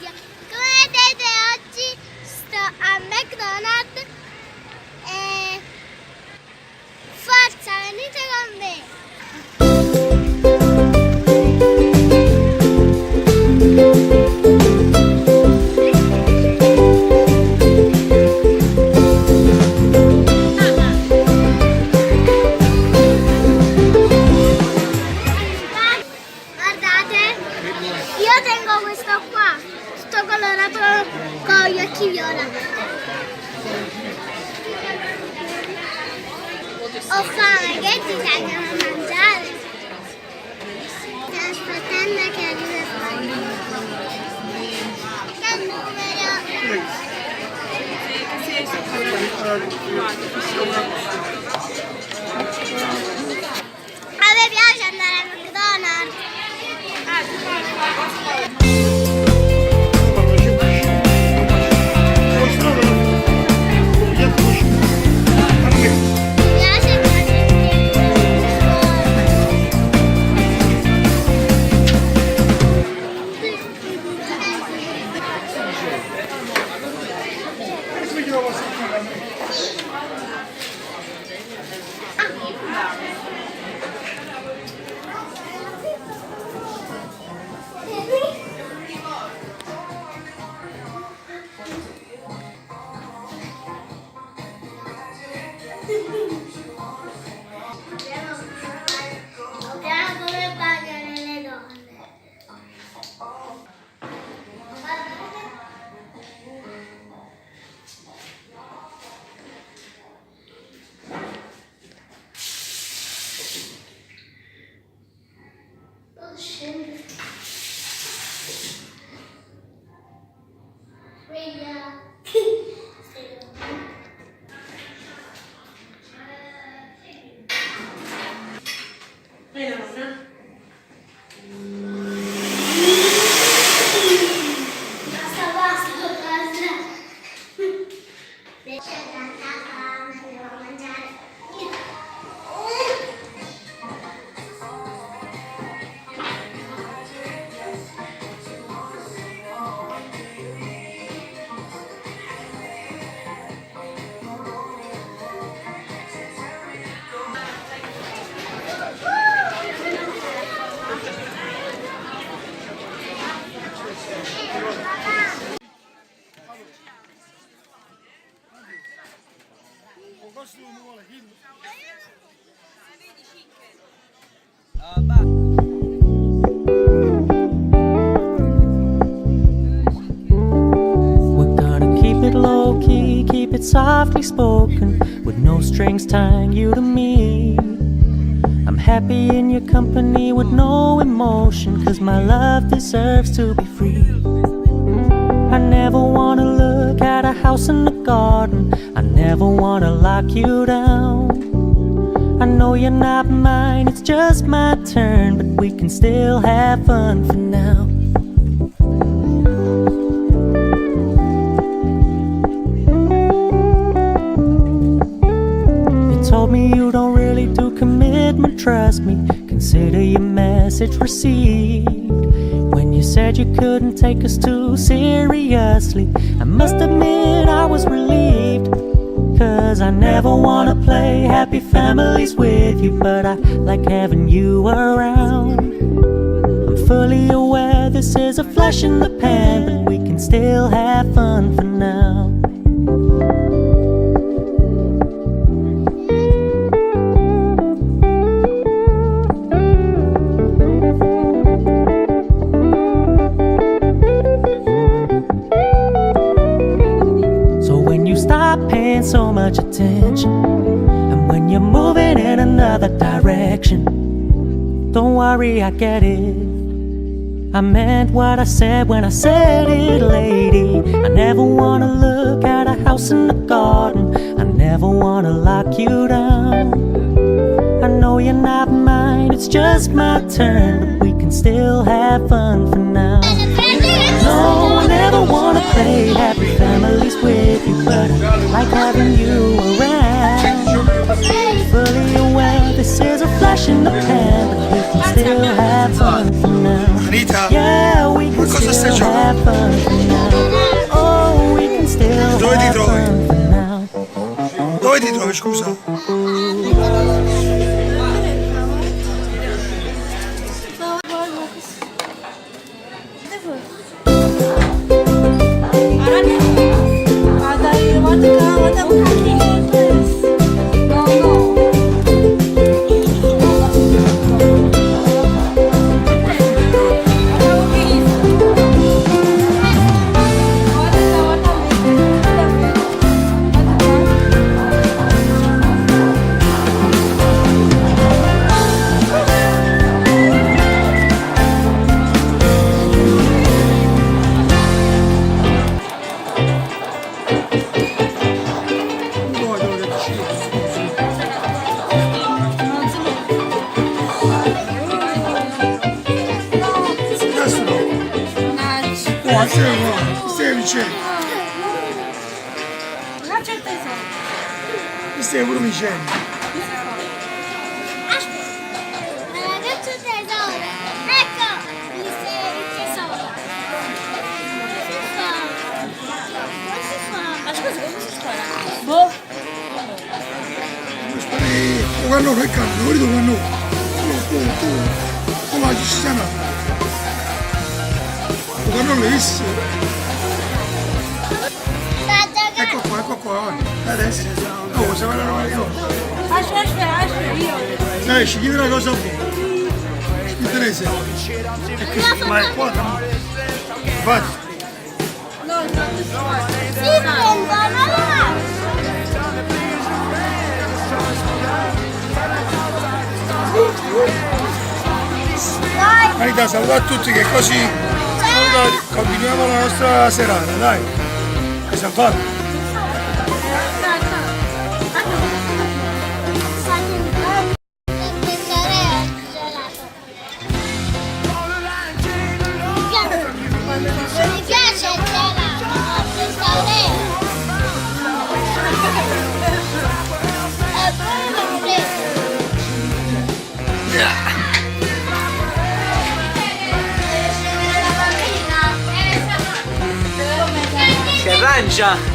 video. Come vedete oggi sto a McDonald's e forza venite con me. Guardate, io tengo questo qua, tutto colorato con gli occhi viola. Ho fame, che dite andiamo a mangiare? Sto aspettando che arrivi il panino. Che numero? A me piace andare a McDonald's. Mi piace perché Vediamo come pagano le donne. Guardate. Oh, scende. Sveglia. Sì. Vai nonna. Basta, basta, basta. C'è tanta fame, andiamo a mangiare. We're gonna keep it low key, keep it softly spoken, with no strings tying you to me. I'm happy in your company with no emotion, 'cause my love deserves to be free. I never wanna look at a house in the garden, I never wanna lock you down. I know you're not mine, it's just my turn, but we can still have fun for now. You told me you don't really do commitment, trust me. Consider your message received. When you said you couldn't take us too seriously, I must admit I was relieved. 'Cause I never wanna play happy families with you, but I like having you around. I'm fully aware this is a flash in the pan, but we can still have fun for now. So when you stop paying so much attention, and when you're moving in another direction, don't worry, I get it. I meant what I said when I said it, lady. I never wanna look at a house in the garden. I never wanna lock you down. I know you're not mine, it's just my turn, but we can still have fun for now. No, I never wanna play happy families with you, but I like having you around. Fully aware this is a flash in the pan, but we can still have fun for now. Anita, Yeah, we can Ma cosa stai still have giocando? fun for Come scusa? Questo è pure vicino. Ragazzo tesoro, ecco il tesoro. Come si fa? Come si fa? Ma scusa, come si spara? Boh. Quando noi canno, 우리도 quando 또 아저씨잖아. quando lo 있어. Ecco qua, ecco qua, adesso. Oh, se va io. Aspetta, aspetta, aspetta, io. Dai, ci chiede una cosa buona. Ci interessa. Ma è qua, no? Infatti. No, non si fa. Si prendono là. Anita, saluta a tutti che così saluta, continuiamo la nostra serata, dai. Che siamo fatti? Mi piace il gelato, ho preso È buono fresco. Si arrangia!